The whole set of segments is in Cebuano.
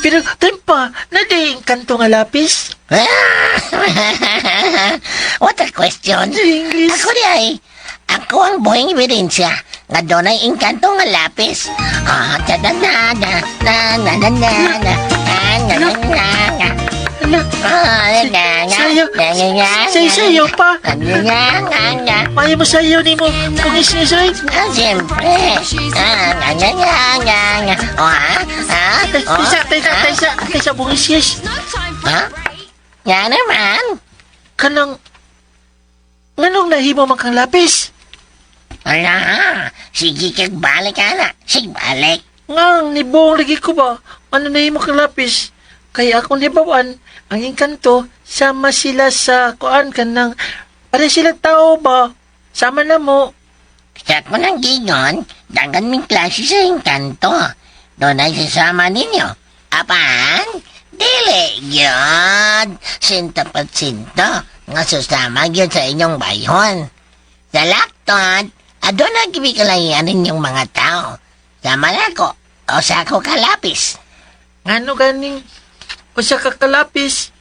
Pero, Grandpa, na di engkanto nga lapis? What a question. English. Ako di ay, ako ang buhing ebidensya nga dunay engkanto nga lapis. Ah, ta na na na na na na na na na na na na na. Ala, Ah, na na sayo, na na na sayo, sayo pa. Na na na na. Ayaw mo sayo ni mo. Bungis-ngis, oy. Ah, siyempre. Ah, na na na na na. Oh, ha? Ha? Oh, Taysa, taysa, ha? taysa, taysa, bungis-ngis. Ha? Nga naman. Kanang, nganong nahimo man kang lapis? Ala, sige kag balik ana. Sige balik. Ngang, nibuong lagi ko ba? Ano nahimo kang lapis? Kaya akong hibawan, ang engkanto, sama sila sa kuan kanang, pare sila tao ba? Sama na mo. Sa ko ng gigon, dagan ming klase sa engkanto. Doon ay sasama ninyo. Apan, dili gyud. Sinto sinto, nga susama gyud sa inyong bayhon. Sa lakton, aduna gibikalayan ninyong mga tao. Sama na ko, o sa ako kalapis. Ngano ganing, usa ka kalapis.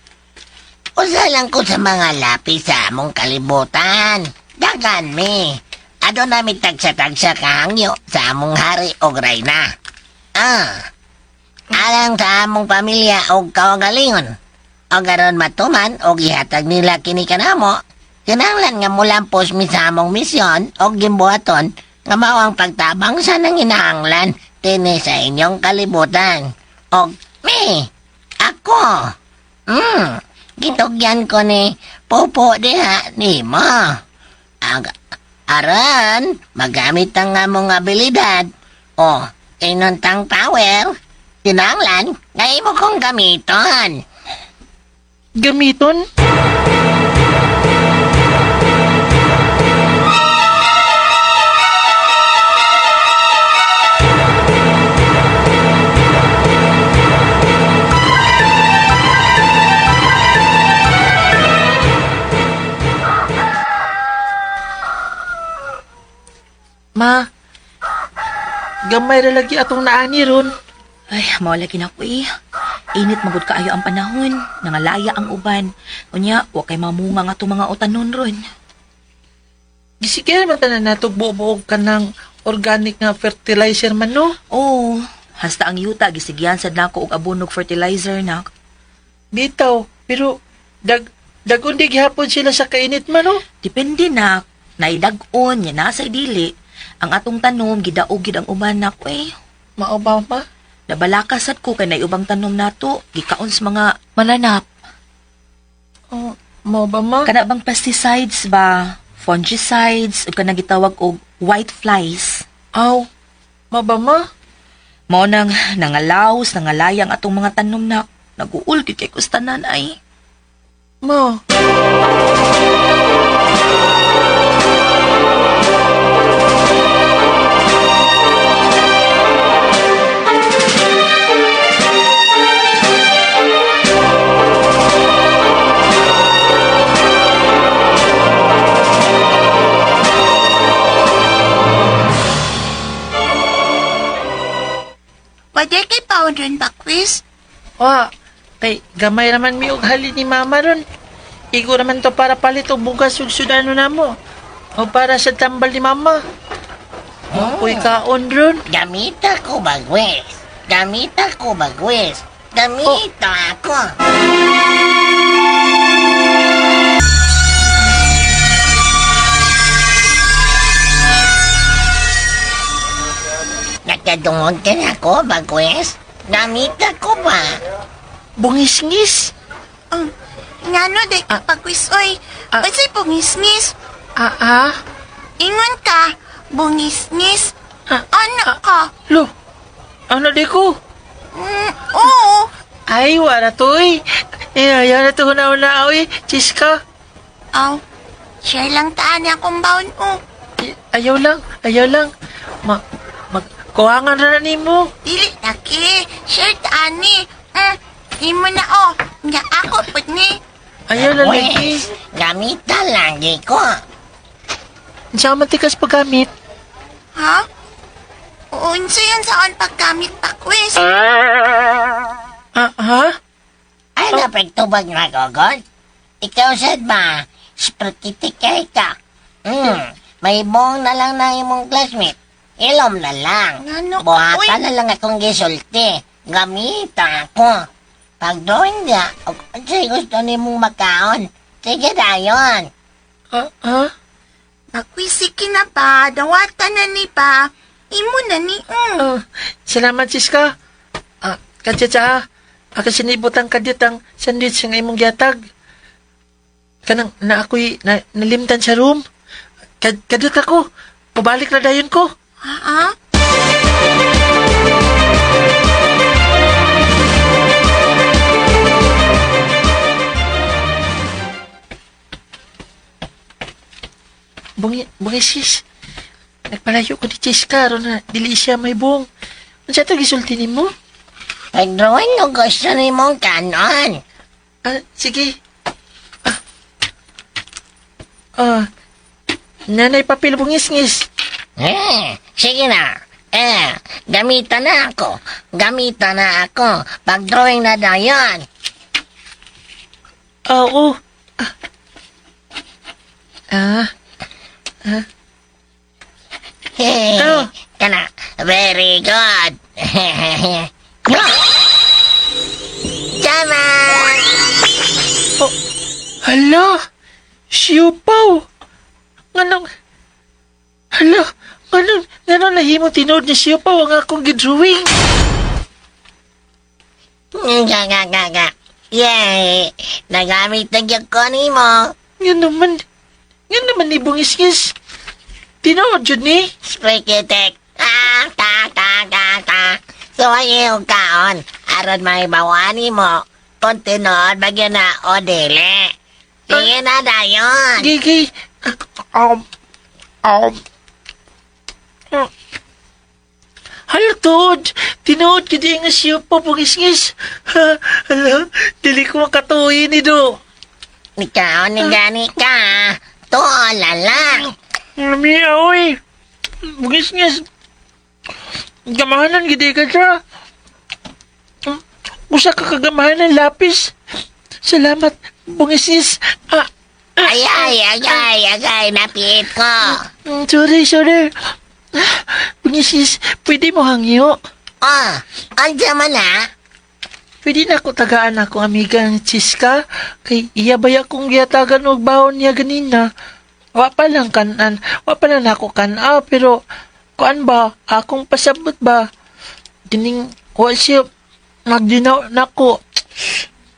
Usa lang ko sa mga lapis sa among kalibutan. Dagan mi. Aduna mi tagsa-tagsa kahangyo sa among hari og rayna. Ah. Alang sa among pamilya og kaugalingon. Og aron matuman og ihatag nila kini kanamo, kinahanglan nga mulampos mi sa among misyon og gimbuhaton nga mao ang pagtabang sa nanginahanglan dinhi sa inyong kalibutan. Og mi, ako, gitugyan ko ni Popo diha nimo. Ag aran, magamit ang among abilidad. O, inuntang power. Kinahanglan, nga imo kong gamiton. Gamiton? Ma, gamay ra lagi atong naani ron. Ay, mao lagi na ko eh. Init magud kaayo ang panahon, nangalaya ang uban. Unya, wa kay mamunga nga atong mga utanon ron. Gisigil man tanan nato buo-buog ka ng organic nga fertilizer man no. Oo, hasta ang yuta gisigyan sad nako og abonog fertilizer nak. Bitaw, pero dagon di gihapon sila sa kainit man no. Depende nak, naidag-on nya nasa dili. Ang atong tanom gidaog gid ang uban nak eh. Mao ba ma? Nabalaka sad ko kay naiubang tanom nato, gikaon sa mga mananap. Oh, mao ba ma? Kana bang pesticides ba, fungicides ug kanang gitawag og white flies. Aw, mao ba ma? Mao nang nangalaws, nangalayang atong mga tanom nak. Naguul gyud kay kustanan ay. Ma. Pwede kay paon ron ba, quiz? Wa, kay gamay raman mi og halin ni mama ron. Igo raman to para palit og bugas ug sudano namo. O para sa tambal ni mama. Uy, kaon ron. Gamita ko bagwes. Gamita ko bagwes. Gamita ako. Nakadungog ka na ako, bagwes. Gamita ko ba? Bungis-ngis. Ngano di ka pag-quiz, oy. Ah. Unsay bungisngis? Ah, ah. Ingon ka, bungisngis. Ah, Ano ka? Lo, ano di ko? Mm, oo. Ay, wala to eh. Eh, ayaw na to na oy. Chiska. Aw, share lang taan niya akong baon, oh. Eh, ayaw lang, ayaw lang. Mag, kuhangan na nimo. Dili laki, share taan ni. Imo na, oh. Nga ako pud ni. Ayaw lang lagi. Wes, gamita lagi ko. Sa matikas paggamit. Ha? Unsa yun saan paggamit pa, quiz? Ah, ha? Ay, napagtubag na gogod. Ikaw sad ba? Sprikitikay ka. May buong na lang na imong classmate. Ilom na lang. Ngano ka, Buhatan uy? na lang akong gisulti. Gamita ako. Pag-drawing niya, og unsay gusto nimong makaon. Sige dayon. Ah, ha? Magwisiki na ba? Dawatan na ni ba? Imo na ni. Ah, salamat, Siska. Ah, katsatsa, ako sinibutan ka dit ang sandwich nga imong gihatag. Kanang na ako'y na, nalimtan sa room. Kadut ako. Pabalik na dayon ko. Ha? Bungi, bungi sis. Nagpalayo ko ni Chiska aron na dili siya may buong. Unsa to gisulti nimo? Pag-drawing og gusto nimong kanon. Ah, sige. Ah. Ah. Nanay papel bungis-ngis. Eh, sige na. Eh, gamitan na ako. Gamitan na ako. Pag-drawing na dayon. Ah, oo. Ah. Ah. Oh. Kana, very good. Tama! Oh, hala! Siupaw! Nganong... Hala! Nganong... Nganong nahimo tinuod ni siupaw ang akong gidrawing? Nga, nga, nga, nga. Yay! Nagamit na gyud ko nimo. Nga naman... Nga naman ni Bungisngis. Tinuod yun ni. Sprikitik. Ah, ta, ta, ta, ta. So, ay iyong kaon. Aron may bawani mo. Kung tinuod ba gyud na o dili. Sige na dayon. Gigi. Um. Um. Hala, tuod. Tinuod ka di nga siupaw, Bungisngis. Ha, hala, dili ko makatuwi ni do. Ikaw ni gani ka. Tuol na lang. Lamiya, oy. Bugis-ngis. Gamahanan, gidi ka siya. Usa ka kagamahanan, lapis. Salamat, bungis-ngis. Ah, Ay, ay, ay, ay, ay, ay, napiit ko. Sorry, sorry. Ah, Bungis-ngis, pwede mo hangyo. Oh, andiyan man na. Pwede na ako tagaan akong amiga ng Chiska. Kay iya ba akong giyatagan og baon niya ganina. Wa pa lang kanan, wa pa lang ako kana, pero kuan ba, akong pasabot ba? Dining, wa siya, nagdinaw nako.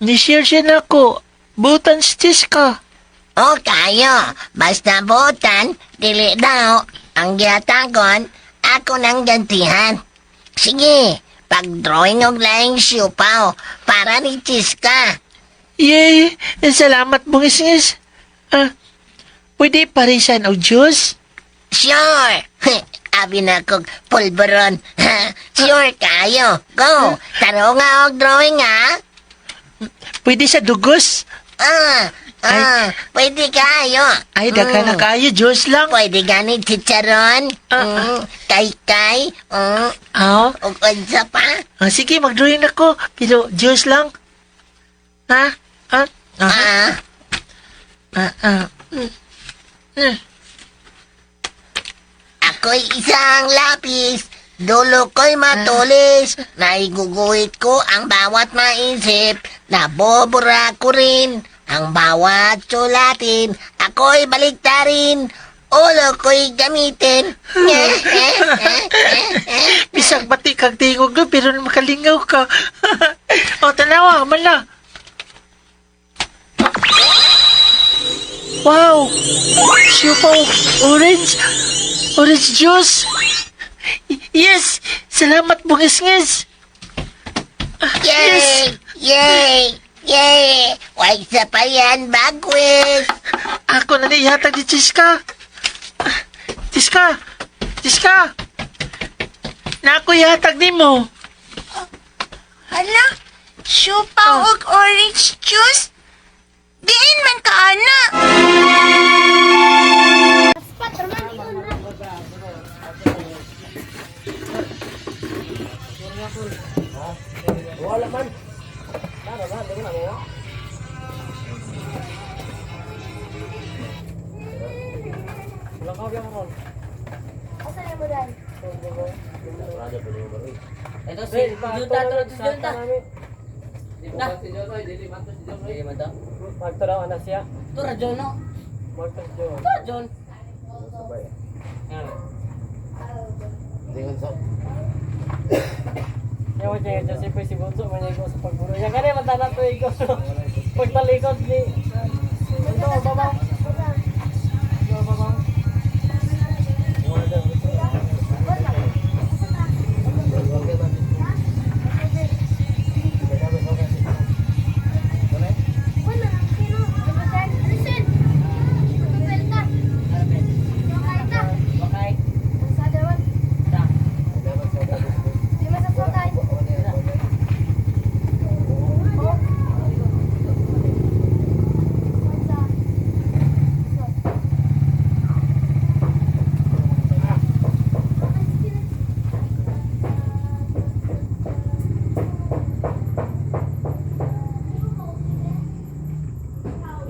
Ni-share siya nako. Butan si Chiska. O kayo, basta butan, dili daw, ang giyatagon, ako nang gantihan. Sige, pag-drawing og laing siupaw, para ni Chiska. Yay! Salamat, bungis-ngis. Ah, pwede parisan og juice? Sure! Abi na kog pulburon. Sure kayo. Go! Taro nga og drawing ha? Pwede sa dugos? Ah, ah, pwede kayo. Ay, daghan na kayo, juice lang. Pwede gani chicharon, Ah, kaykay, Ah, ug unsa pa. Ah, sige, mag-drawing ako. Pero juice lang. Ha? Ah? Ah? Ah, Ah, ah. Mm. Mm. Ako'y isang lapis, dulo ko'y matulis, naiguguhit ko ang bawat maisip, nabobura ko rin ang bawat sulatin, ako'y baliktarin, ulo ko'y gamitin. Bisag bati kag tingog do, pero makalingaw ka. O, tanawa, man na. Wow! Siupaw, orange, orange juice. Yes! Salamat, bungis-ngis. Yay! Yay! Yay! Huwag sa pa yan, bagwis! Ako na nihatag ni Chiska. Chiska! Chiska! Na ako ihatag nimo. Hala, siupaw og orange juice? Diin man ka, ana. Ito si Junta, ito si Junta. Na. Dili man to. Magto daw anak siya. Ito ra John no. Magto si John. Ito ra John. Yawa siya nga Joseph si Bunso man ko sa pagburo. Yang kani man tanan to ikaw. Pagtalikod ni. Ito baba. Ito baba.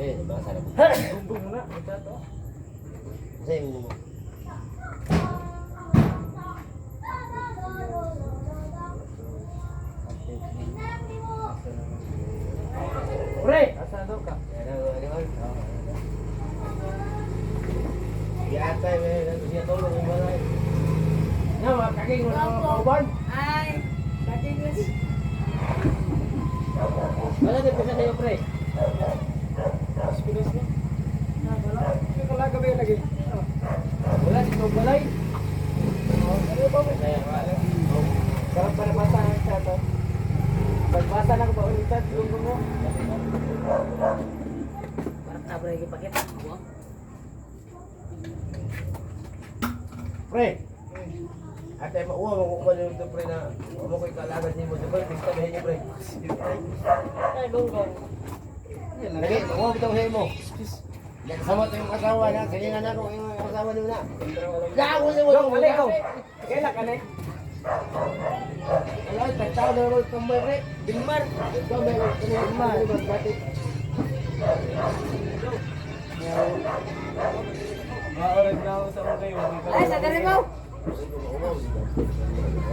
Okay. Ta. Bumbung na. Ito to. Pre, asa daw ka? Na, mga kaging wala mga kauban. Ay, dati Wala din pa sa'yo, pre. Pinas na. Wala. Wala gabi lagi. Wala si Balay. Sarap para basa ang siya to. Pagbasa na ko ba ulitan, gusto mo. Parang tabra yung pakita. Wa. Pre. Ate mauwa mo kung ano yung pre na mo ko'y kalagan nimo di ba pista niyo pre. Ay, gonggong. Lagi mauwa bitaw mo. Nakasama to yung asawa na, sige nga na ko yung asawa niyo na. Gago niyo mo. Gong, mali ko. Kaila ka na. Wala tagtao na ro tambay pre. Bilmar. Tambay Bilmar. Bati. Maorag na ako sa mga kayo. Ay, sa dali mo.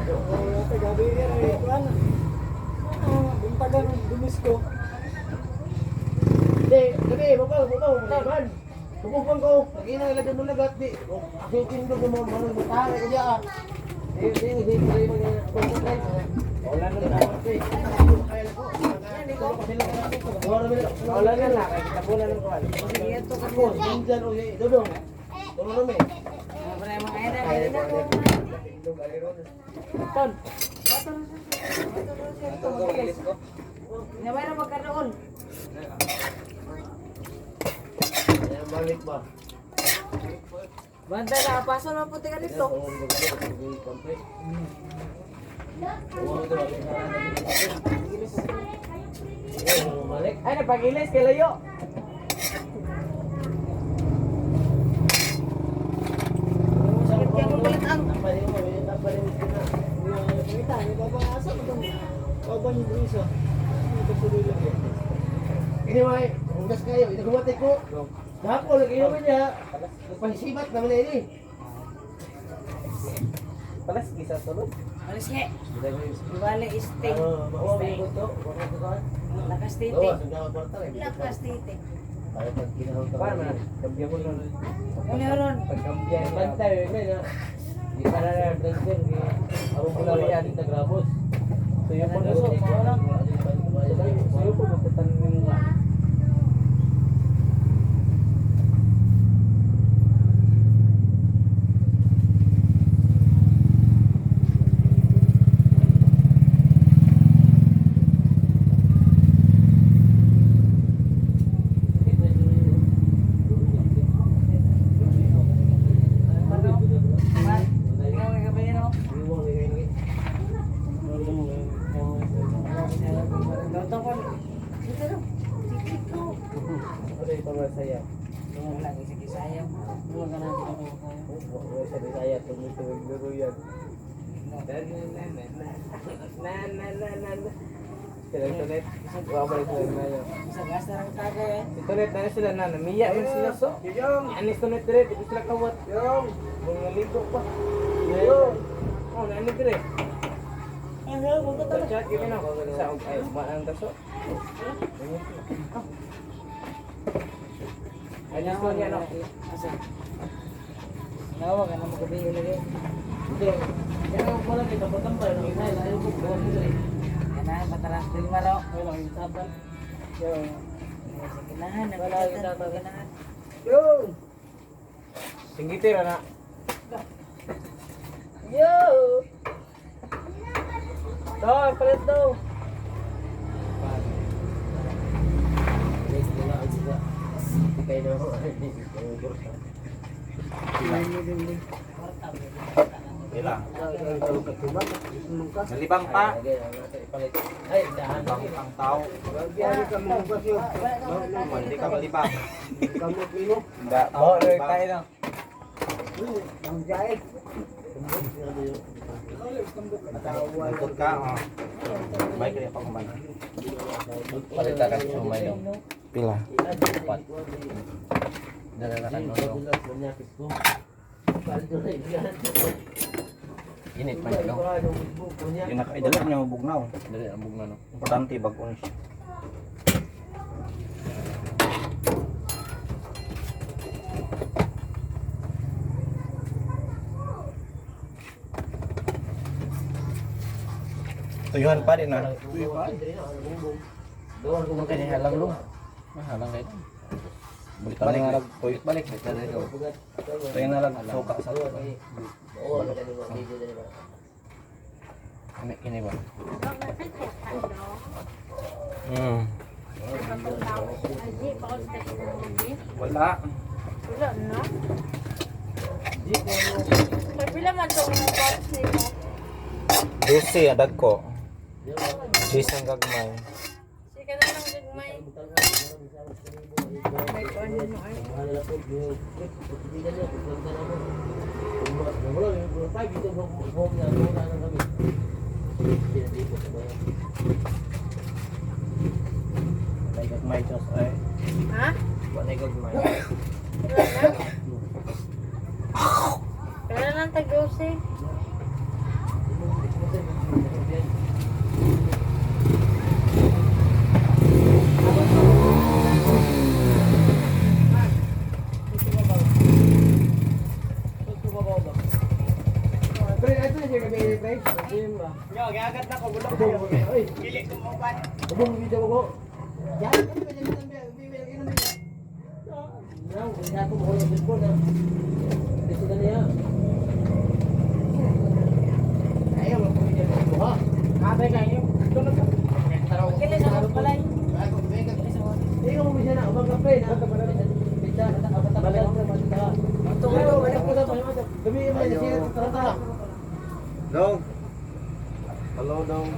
Oo, gabi yan ay kuan. Ah, buntagan dumis ko. Di, gabi mo ko, mo ko, man. Tubog ko. Pag ina ilagay mo lagat di. Ako tindog mo mo mo tara ka diya. Di di di di mo Wala na na. Wala na na kay kita na ng kuan. Ako, ninjan o dodong. Tulong nami. Ton. Nawala magkaroon. Ayan, balik ba? Banda na, paso na puti ka nito. Ay, napagilis kay layo. Sakit kaya mong balit ang. Anyway, hugas kayo, inagumatay ko. Dako, lagi naman niya. Nagpahisibat naman na ini. Palas gisa sulod. Alis nga. Wala steak. Ano, mauwa mo yung gusto? Lakas Gawa, titik. sundan ang kwarta. Lakas titik. Para pag kinahang Kuan man. Kambya ko nun. Ano ron? Pagkambya niya. Bantay, may na. Di pa na na president. Ako po lang yan, tagrabos. Suyo po na so. Mao na. Suyo po magkutan ng kuan. Ano yung pamasaya? Wala ko sige sayang. Wala sa Bisaya, tumutugtog yan. Na na na na na na na na. Sila internet. Wa ba sila na. Internet na sila na namiya man sila so. Anis internet dire di sila kawat. Yung naligo pa. Yo. Oh, nani dire. Chat gini na sa ay maang taso. Anis ko niya no. Nawa ka na magabi lagi. Hindi. Kaya ako pala kita patambay no. Ay, layo ko ko dire. Kana batalas dili maro. Wala kang saban. Yo. Sa ganahan, Wala yung nagkita ganahan. Yo. Singgitira na. Yo. Daw, palit daw. Pila. Nalibang pa. Ay, dahan. Nalibang pang tao. Hindi ka malibang. Oh, tayo lang. Lungkot ka. Oh. May kaya pa kuman. Palita ka sa sumay dong. Pila. Apat. Dala na kan dong. Init man dong. Yung nakaidala niya bugnaw. Dali ang bugna no. Importante bago na siya. Tuyuhan pa din na. Doon kay halang dong. Mahalang kay dong. Balik balik. Balik balik dali ko. Tuyo na lang suka sa Ini ini ba? Mm. Wala. Wala na. Pila man to mga box nimo. 12 adag ko. Bisang gagmay. Sige na lang gagmay. May kuan mo ay. Walay gagmay Diyos ay. Ha? Walay gagmay. Wala na. Pila lang tag 12. Pre, ito na siya gabi, pre. Yo, giagat na ko bulok. Oy, dili ko mo pa. Ubong video ko. Yan, Dong. Hello dong.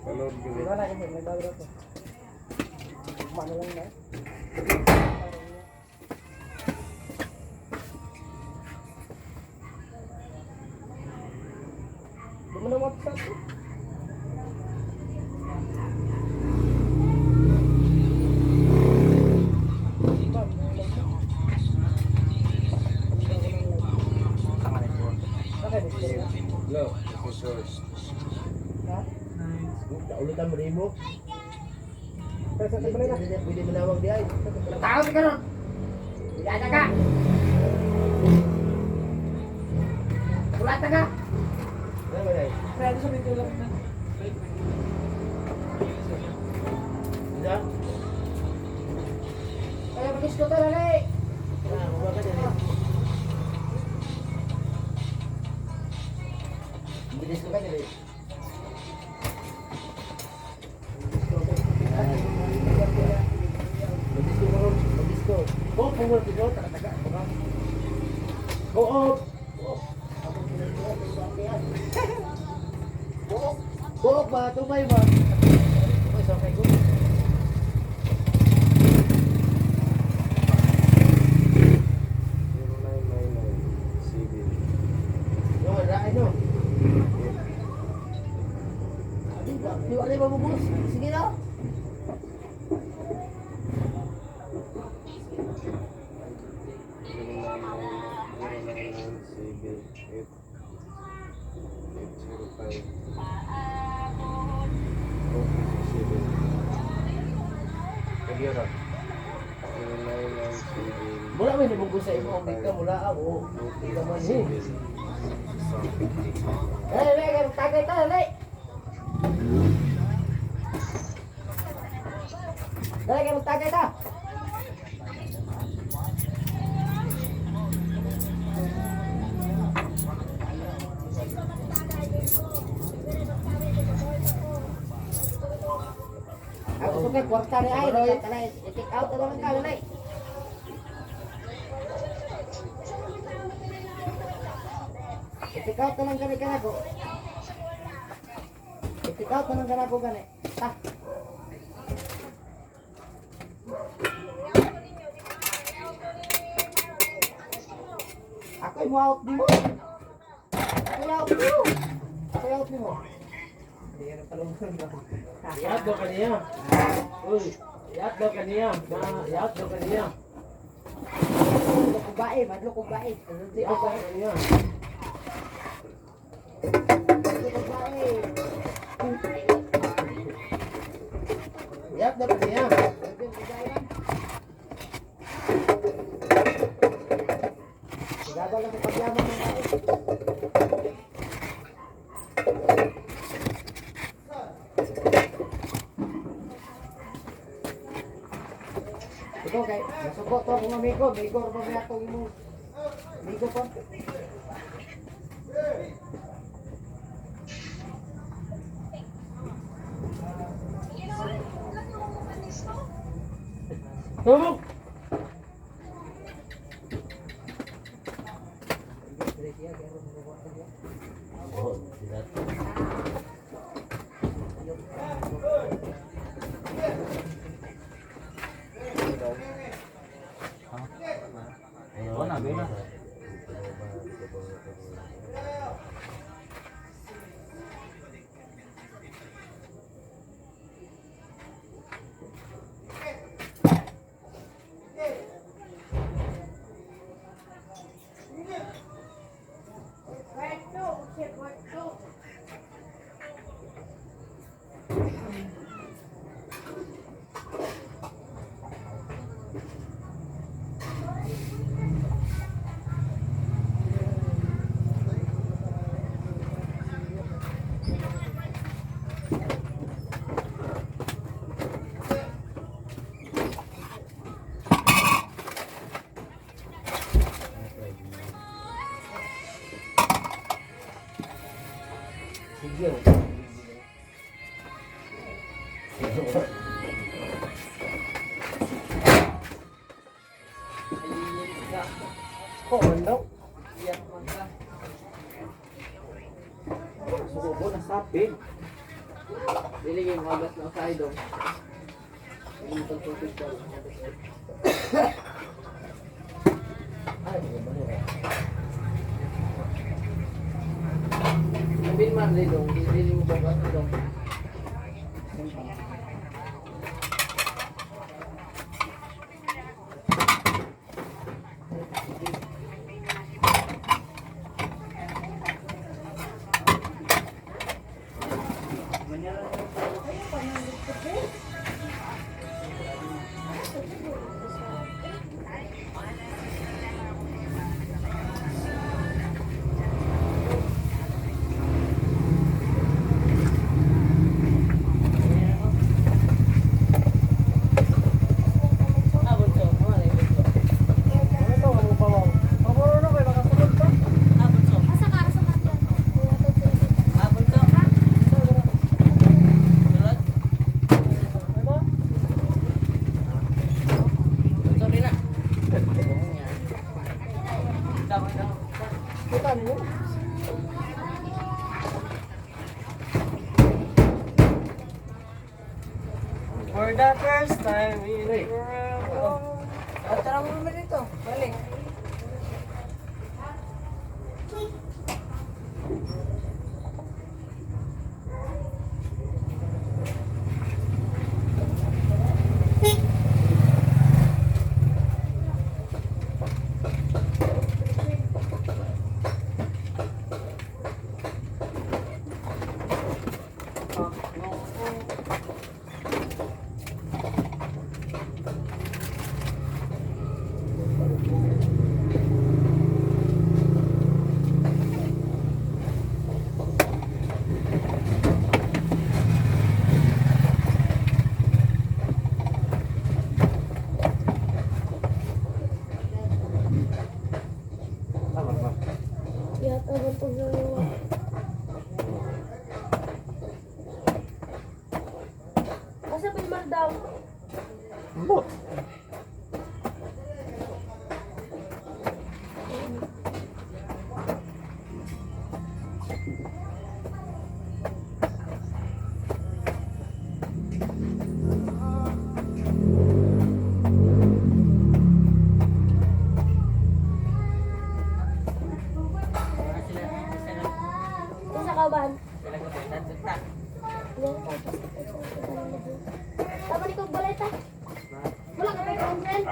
Hello, give Ulitan mo rin mo. Pwede manawag di ay. Tao ka karon. Ilata ka. Kulata ka. Ano ba yan? Isa? Kaya mag-isko to lali. Ah, baba ka dyan eh. Bilis ka dyan eh. Bilis ko ron, bilis ko. Go, pungol ko, taga-taga. Go up! Go Go ba? Tumay ba? Tumay sa okay, go. 7 8 8 0 5 2 3 6 7. Kagyo ra. 0 9 9 7. Mula may nibunggo sa imo ang dito mula ako. Di ka man eh. Dali, dali, tagay ta, dali. Dali, kay magtagay ta. Ako sa kwarta ni ay, dali, dali, i-take out na lang ka, dali. I-take out na lang gani kanako. I-take out na lang kanako gani. Ta. Ako mo out di mo. Ako out di mo. Ako out di mo. Hindi na palungan ba? Iat daw kaniya. Uy, iat daw kaniya. Na, iat daw kaniya. Madlok ko bae, madlok ko bae. Madlok Iat ko daw bae. kaniya. Madlok ko bae. Iat daw kaniya. Madlok ko bae man. Gabal lang sa pagyaman ng bae. Ikaw kay, nasuko to akong amigo, amigo ra ba may akong imo? Amigo pa. Tumok. Sige. Ko man daw. Iyak man ka. Suko na sapin. Dili kay magas na usahay dong. Hindi pagtutug ka. Ay, di ba nila? Sabihin man rin dong, dili mo bagas dong. Ah, bunso. Ano na yung bunso? Ano to, ano pa ba? Paboro na kayo, makasulod pa. Ah, bunso. Asa ka? Asa ka? Ah, bunso. Sulod. Bunso rin na. Kita ninyo. For the first time in forever. Ah, tara mo naman dito. Balik. Asa pa yung daw? Bo. Isa ka ba? Tama ni kong balay ta. Wala ka pa yung friend.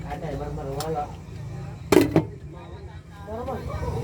Ada, marmar wala. Marmar.